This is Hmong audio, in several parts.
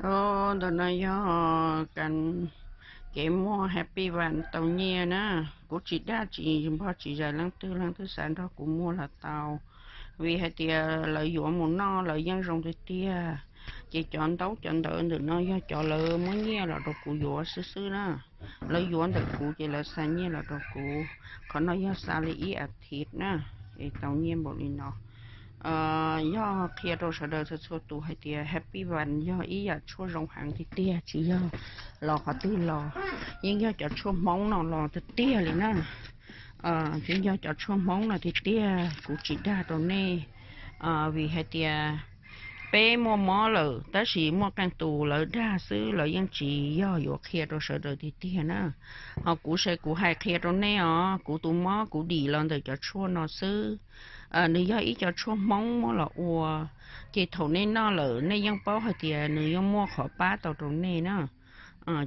Os, ntawm no yog kev muag Happy Van tau nyiaj na. Kuv tsis dag tsis npog tsis zais leej twg, leej twg xav nrog kuv muag los tau. Vim hais tias lawv yuav mus noj lawv yeej zoo tiag tiag. Ces cov ntaub cov ntawv ntawm no yog cov lawv muab nyiaj los rau kuv yuav xwb xwb na. Lawv yuav ntawm kuv ces lawv xa nyiaj los rau kuv. Qhov no yog xa li ib as thiv na, es tau nyiaj npaum li no. Yog qhia rau sawv daws txhua txhua tus hais tias Happy Van yog ib yam tshuaj zoo heev tiag tiag, tsis yog los qhov twg los, yeej yog cov tshuaj Hmoob no los tiag tiag li na. Yeej yog cov tshuaj Hmoob no tiag tiag, kuv tsis dag rau nej. Vim hais tias peb muaj mob lawm tab sis muaj qee tus lawv dag xwb, lawv yeej tsis yog yuav qhia rau sawv daws tiag tiag na. Ho kuv ces kuv hais qhia rau nej os, kuv tus mob kuv dim los ntawm cov tshuaj no xwb. Nws yog ib co tshuaj Hmoob muab los ua, ces thaum nej noj lawm nej yeej paub hais tias nws yeej muaj qhov pab tau rau nej na.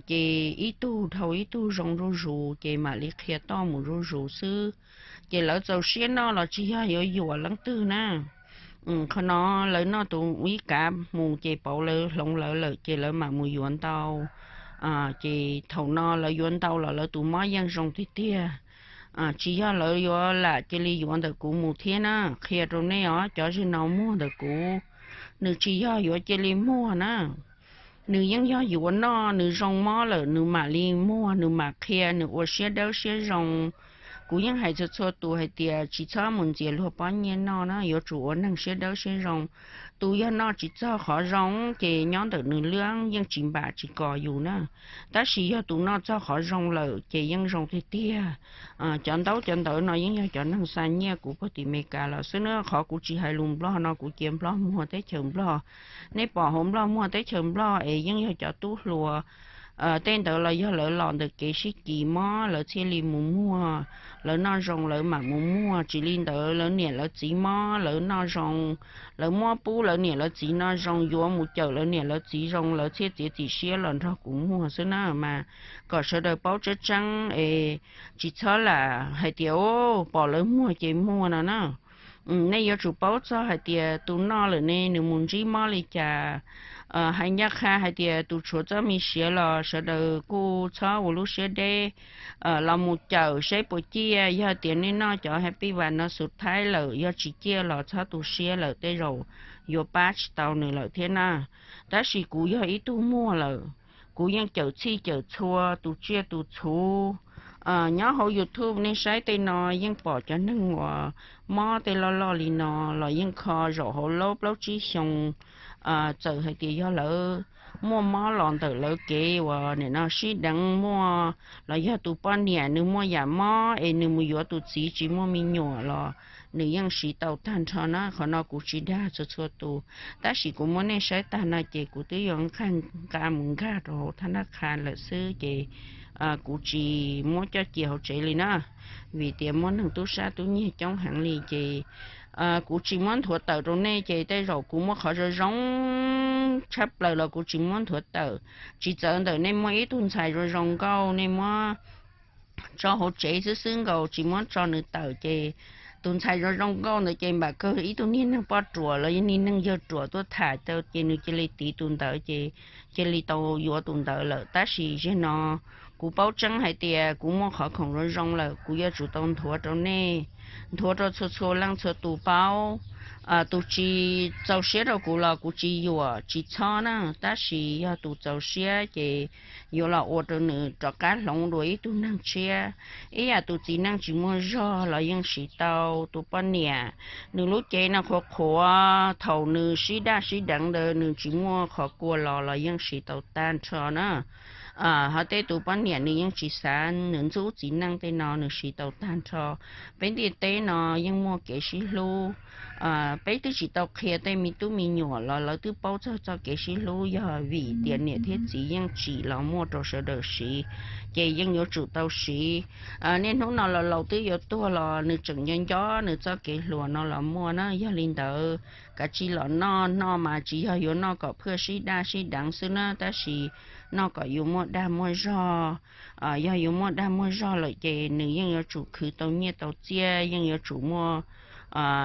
Ces ib tug dhau ib tug zoo zuj zus, ces mam li qhia toj mus zuj zus xwb. Ces lawv txaus siab noj los tsis yog yuav yuam leej twg na. Qhov no lawv noj tus ib kav mus ces pauv lawv hloov lawv lawm ces lawv mam mus yuav ntau. Ces thaum no lawv yuav ntau los lawv tus mob yeej zoo tiag tiag. Tsis yog lawv yuav lam cia li yuav ntawm kuv mus thiab na. Qhia rau nej os, cov zim no muag ntawm kuv, nws tsis yog yuav cia li muag na. Nws yeej yog yuav noj, nws zoo mob lawm nws mam li muag, nws mam qhia, nws ua siab dawb siab zoo. Kuv yeej hais txhua txhua tus hais tias tsis txhob mus ntxias luag pob nyiaj noj na, yuav tsum ua neeg siab dawb siab zoo. Tus yog noj tsis txog qhov zoo ces nyob ntawm nws lwb yeej tsis npam tsis kos yus na. Tab sis yog tus noj txog qhov zoo lawm ces yeej zoo tiag tiag. Cov ntaub cov ntawv no yeej yog cov neeg xa nyiaj kuv puag tim Amelikas los xwb na. Qhov kuv tsis hais lus Nplog no kuv cia Nplog muag teb chaws Nplog. Nej pom hauv Nplog muag teb chaws Nplog es yeej yog cov tub hluas. Tej ntawd los yog lawv los ntawm kev sib kis mob lawv thiaj li mus muag. Lawv noj zoo lawv mam mus muag, tsis li ntawd lawv niam lawv txiv mob lawv noj zoo, lawv muab pub lawv niam lawv txiv noj zoo, yuav mus cawm lawv niam lawv txiv zoo, lawv thiaj txiav txim siab los nrog kuv muag xwb na. Mas kom sawv daws paub tseeb tseeb es tsis txhob lam hais tias pom lawv muag ces muag no na. Nej yuav tsum paub txog hais tias tus noj lawm ne nws mus ntsib mob li cas. Hais ncaj qha hais tias tus tshuav txoj me siav los sawv daws kuj txhob ua lub siab deb, los mus cawm saib puas ciaj. Yog tias nej noj cov Happy Van no xus thaib lawm, yog tsis ciaj los txhob tu siab lawm, tej zaum yuav pab tsis tau nws lawm thiab na. Tab sis kuv yog ib tug muag lawm, kuv yeej cawm txhij cawm txhua tus tsiaj tus txhu. Nyob hauv YouTube nej saib tej no yeej pom cov neeg uas mob tej loj loj li no los yeej kho zaum hauv laub plaub tsib xyoo. Txawm hais tias yog lawv muaj mob los ntawm lawv kev uas nim no sib deev muaj, los yog tus poj niam nws muaj yam mob es nws mus yuav tus txiv tsis muaj me nyuam los nws yeej siv tau tag nrho na. Qhov no kuv tsis dag txhua txhua tus, tab sis kuv muab nej saib tag no ces kuv twb yuav nqa mus nkag rau hauv thab nab qha lawm xwb ces kuv tsis muab coj cia hauv tsev li na. Vim tias muaj neeg tub sab tub nyiag coob heev li ces kuv tsis muab nthuav tawm rau nej ces tej zaum kuv muaj qhov zoo zoo tshaj plaws los kuv tsis muab nthuav tawm. Tsis txawv ntawm nej muaj ib tug ntxhais zoo zoo nkauj nej muab tso hauv tsev xwb xwb nkaus tsis muab tso nws tawm ces tus ntxhais zoo zoo nkauj ntawd ces npam kawg ib tug niag neeg poj ruam los yog niag neeg yawg ruam tuaj tham tau ces nws cia li tiv tus ntawd ces cia li tau yuav tus ntawd lawm. Tab sis zaum no kuv paub tseeb hais tias kuv muaj qhov khoom zoo zoo lawm kuv yuav tsum tau nthuav rau nej, nthuav rau txhua txhua leej txhua tus paub. Tus tsis txaus siab rau kuv los kuv tsis yuam tsis txhob na, tab sis yog tus txaus siab ces yuav los ua rau nws rov qab hloov dua ib tug neeg tshiab. Ib yam tus txiv neej tsis muaj zog los yeej siv tau, tus poj niam nws lub cev no qhuav qhuav thaum nws sib daj sib deev ntawd nws tsis muaj qhov kua los los yeej siv tau tag nrho na. Ho tej tus poj niam nws yeej tsis xav nws ntxub txiv neej tej no nws siv tau tag nrho. Peb ntiaj teb no yeej muaj kev sib hlub. Peb twb tsis tau qhia tej me tub me nyuam los lawv twb paub txog txoj kev sib hlub yog vim tias niam thiab txiv yeej tsim los muaj rau sawv daws siv, ces yeej yuav tsum tau siv. Niaj hnub no los laus twb yuav tuag los nws tseem nco nco nws txoj kev hluas no los muaj na. Yog li ntawd kav tsij los noj, noj mas tsis yog yuav noj kom phaj sib daj sib deev xwb na, tab sis noj kom yuav muaj dag muaj zog. Yog yuav muaj dag muaj zog lawm ces nws yeej yuav tsum khwv tau nyiaj tau txiaj, yeej yuav tsum muaj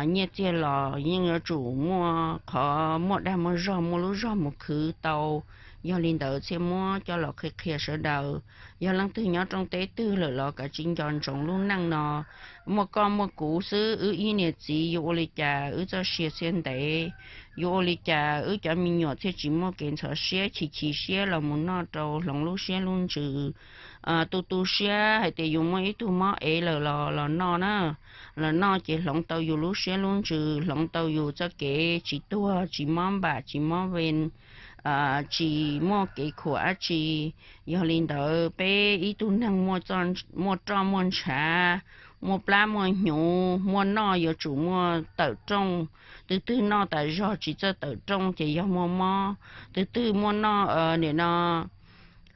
nyiaj txiag los yeej yuav tsum muaj qhov muaj dag muaj zog, muaj lub zog mus khwv tau Yog li ntawd thiaj muab coj los qhia qhia sawv daws. Yog leej twg nyob rooj teb twg lawm los kav tsij nco ntsoov lub neej no. Muaj koj muaj kuv xwb, wb ib niam txiv yuav ua li cas wb txoj sia thiaj ntev? Yuav ua li cas wb cov me nyuam thiaj tsis muaj kev ntxhov siab chim chim siab los mus noj rau hloov lub siab lub ntsws? Tu tu siab hais tias yus muaj ib tug mob ev lawm los los noj na. Los noj ces hloov tau yus lub siab lub ntsws, hloov tau yus txoj kev tsis tuag, tsis mob npam, tsis mob ve, tsis muaj kev khuam dab tsi. Yog li ntawd peb ib tug neeg muaj roj muaj ntshav, muaj plab muaj hnyuv, muaj noj yuav tsum muaj tawm rooj. Tus twg noj tas zog tsis txawj tawm rooj ces yog muaj mob. Tus twg muaj noj nim no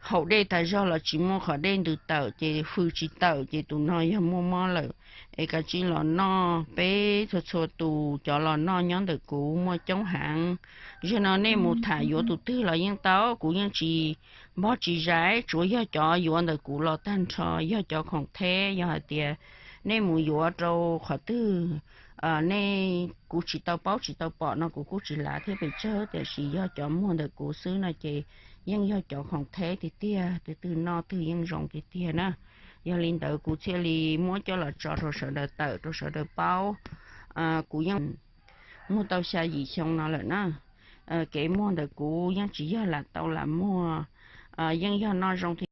haus dej tas zog los tsis muaj qhov dej ntws tawm ces hws tsis tawm ces tus no yog muaj mob lawm. Es kav tsij los noj, peb txhua txhua tus cov los noj nyob ntawm kuv muaj coob heev. Zaum no nej mus tham yuav tus twg los yeej tau, kuv yeej tsis npog tsis zais, tsuav yog cov yuav ntawm kuv los tag nrho yog cov khoom theb. Yog hais tias nej mus yuav rau qhov twg, nej, kuv tsis tau paub tsis tau pom no kuv kuj tsis lav thiab pes tsawg, tiam sis yog cov muag ntawm kuv xwb no ces yeej yog cov khoom theb tiag tiag, tus twg noj twg yeej zoo tiag tiag na. Yog li ntawd kuv thiaj li muab coj los tso rau sawv daws tawm rau sawv daws paub. Kuv yeej muag tau xya yim xyoo no lawm na. Kev muag ntawm kuv yeej tsis yog lam tau lam muag, yeej yog noj zoo thiab.